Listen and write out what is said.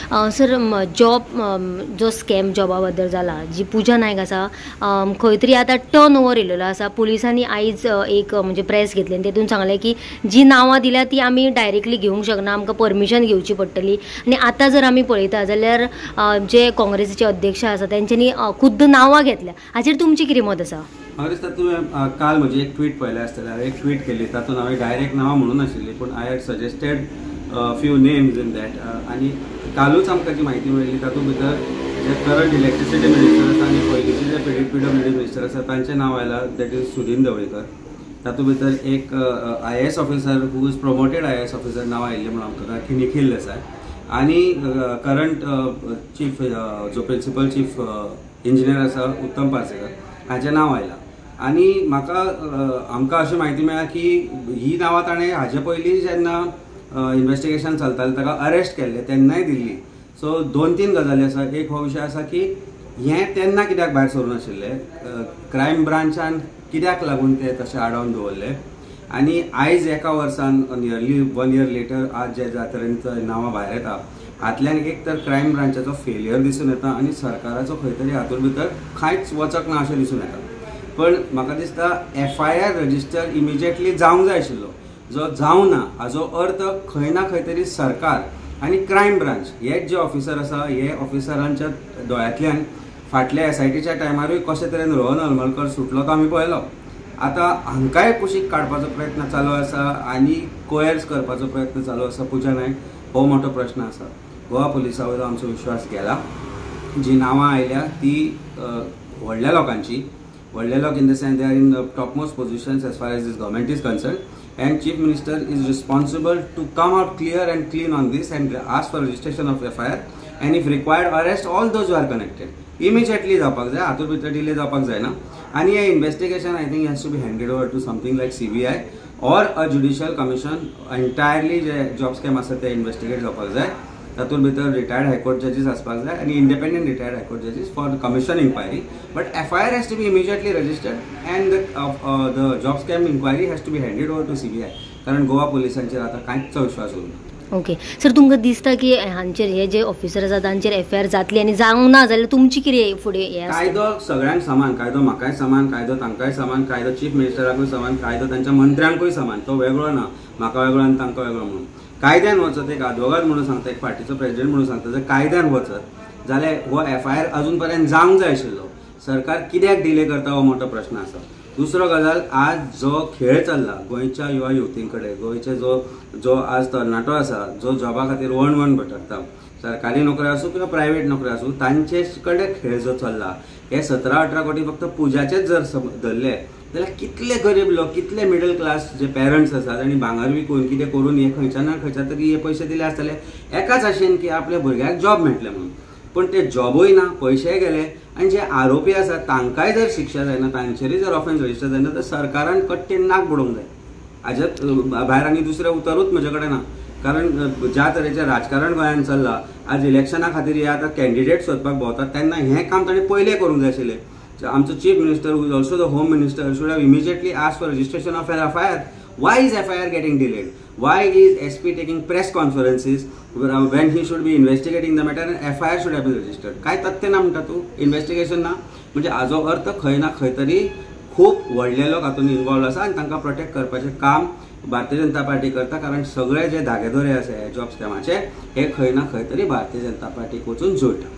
Sir, job जो scam जॉबा बद्दल जाला, जी पूजा नायक आसा, खंय तरी आतां टर्न ओवर येयलेलो आसा. पुलिसांनी आयज एक म्हणजे प्रेस घेतली आनी तेतून सांगलें की जी नांवां दिल्या ती आमी डायरेक्टली घेवंक शकना, आमकां परमिशन घेवची पडटली. आनी आतां जर आमी पळयता जाल्यार जे काँग्रेसीचे अध्यक्ष आसा तेंच्यांनी खुद्द नांवां घेतल्या. हाचेर तुमची कितें मत आसा? म्हाका दिसता तुवें काल म्हजी एक ट्वीट पळयल्या आसतलें. हांवें एक ट्वीट केली, तातूंत हांवें डायरेक्ट नांवां म्हणून नाशिल्ली, पूण I had suggested few names in that. आनी कालूच आमकां जी म्हायती मेळ्ळी तातूंत भितर जे करंट इलेक्ट्रिसिटी मिनिस्टर आसा आनी पयलींचे जे पीडब्ल्यूडी मिनिस्टर आसा तांचें नांव आयलां, that is Sudin Dhavalikar. तातूंत भितर एक IAS officer who is promoted IAS officer नांव आयिल्लें म्हणून आमकां, निखील देसाय. आनी करंट चीफ जो प्रिंसिपल चीफ इंजिनियर आसा उत्तम पार्सेकर हाचें नांव आयलां. आनी म्हाका आमकां अशी म्हायती मेळ्ळा की ही नांवां ताणें हाजे पयलीं जेन्ना इन्वेस्टिगेशन चलतालें ताका अरेस्ट केल्लें तेन्नाय दिल्ली. सो दोन तीन गजाली आसा. एक हो विशय आसा की हें तेन्ना कित्याक भायर सरूं नाशिल्लें, क्रायम ब्रांचान कित्याक लागून ते तशें आडावन दवरले, आनी आयज एका वर्सान नियरली 1 इयर लेटर आज जे ज्या तरेन नांवां भायर येता हातल्यान एक तर क्रायम ब्रांचाचो फेलियर दिसून येता आनी सरकाराचो खंय तरी हातूंत भितर कांयच वचक ना अशें दिसून येता. पण म्हाका दिसता एफआयआर रजिस्टर इमिजिएटली जावंक जाय आशिल्लो, जो जावं ना हाजो अर्थ खंय ना खंय तरी सरकार आनी क्रायम ब्रांच हे जे ऑफिसर आसा हे ऑफिसरांच्या दोळ्यांतल्यान फाटल्या एसआयटीच्या टायमारूय कशे तरेन रोहन हरमलकर सुटलो तो आमी पळयलो. आतां हांकांय कुशीक काडपाचो प्रयत्न चालू आसा आनी कोयर्स करपाचो प्रयत्न चालू आसा पूजा नायक, हो मोठो प्रश्न आसा. गोवा पुलिसा वयलो आमचो विश्वास गेला. जी नांवां आयल्या ती व्हडल्या लोकांची, व्हडले लोक in the sense they are in topmost positions as far as this government is concern, and Chief Minister is responsible to come out clear and clean on this and ask for registration of FIR and if required arrest all those who are connected. Immediately जावपाक जाय, हातूंत भितर delay जावपाक जायना. आनी हें investigation I think has to be handed over to something like CBI or a judicial commission. Entirely J job scam आसा ते इन्वेस्टिगेट जावपाक जाय. तातूंत भितर रिटायर्ड हायकोर्ट जजीस आसपाक जाय आनी independent retired high court जजीस for commission inquiry. But FIR has to be immediately registered and the job scam inquiry has to be handed over to CBI. कारण गोवा पुलिसांचेर आतां कांयच विश्वास उरना. ओके सर, तुमकां दिसता की हांचेर हे जे ऑफिसर आसा तांचेर एफआयआर जातली आनी जावंक ना जाल्यार तुमची कितें फुडें हें? कायदो सगळ्यांक समान, कायदो म्हाकाय समान, कायदो तांकांय समान, कायदो चीफ मिनिस्टराकूय समान, कायदो तांच्या मंत्र्यांकूय समान. तो वेगळो ना, म्हाका वेगळो आनी तांकां वेगळो म्हणून. कायद्यान वचत, एक आदवोगाद म्हणून सांगता, एक पार्टीचो प्रेजिडेंट म्हणून सांगता, जर कायद्यान वचत जाल्यार हो एफआयआर अजून पर्यंत जावंक जाय आशिल्लो. सरकार कित्याक डिले करता हो मोठो प्रश्न आसा. दुसरो गजाल, आज जो खेळ चल्ला गोंयच्या युवा युवतीं कडेन, गोंयचे जो जो आज तरणाटो आसा जो जॉबा खातीर वण वण भटकता, सरकारी नोकरी आसूं किंवा प्रायवेट नोकरी आसूं, तांचे कडेन खेळ जो चल्ला हे 17-18 कोटी फक्त पुजाचेच जर धरले जाल्यार कितले गरीब लोक, कितले मिडल क्लास जे पेरंट्स आसात आनी भांगर विकून कितें करून हे खंयच्या ना खंयच्या तरी हे पयशे दिले आसतले एकाच आशेन की आपल्या भुरग्याक जॉब मेळटले म्हणून. पूण ते जॉबूय ना, पयशेय गेले आनी जे आरोपी आसात तांकांय जर शिक्षा जायना, तांचेरूय जर ऑफेन्स रजिस्टर जायना तर सरकारान कट्टेन नाक बुडोवंक जाय. हाज्या भायर आनी दुसरें उतरूच म्हजे कडेन ना. कारण ज्या तरेचें राजकारण गोंयांत चल्लां, आज इलेक्शना खातीर हे आतां कॅन्डिडेट सोदपाक भोंवतात तेन्ना हें काम ताणें पयलें करूंक जाय आशिल्लें. आमचो chief minister who is also the home minister should have immediately ask for registration of an FIR. Why is FIR getting delayed? Why is SP taking press conferences when he should be investigating the matter and FIR should have been registered? काय तथ्य ना म्हणटा तूं, investigation ना, म्हणजे हाजो अर्थ खंय ना खंय तरी खूब व्हडले लोक हातूंत इन्वॉल्व आसा आनी तांकां प्रोटेक्ट करपाचें काम भारतीय जनता पार्टी करता. कारण सगळे जे धागेदोरे आसा हे जॉब स्कॅमाचे हे खंय ना खंय तरी भारतीय जनता पार्टीक वचून जोडटा.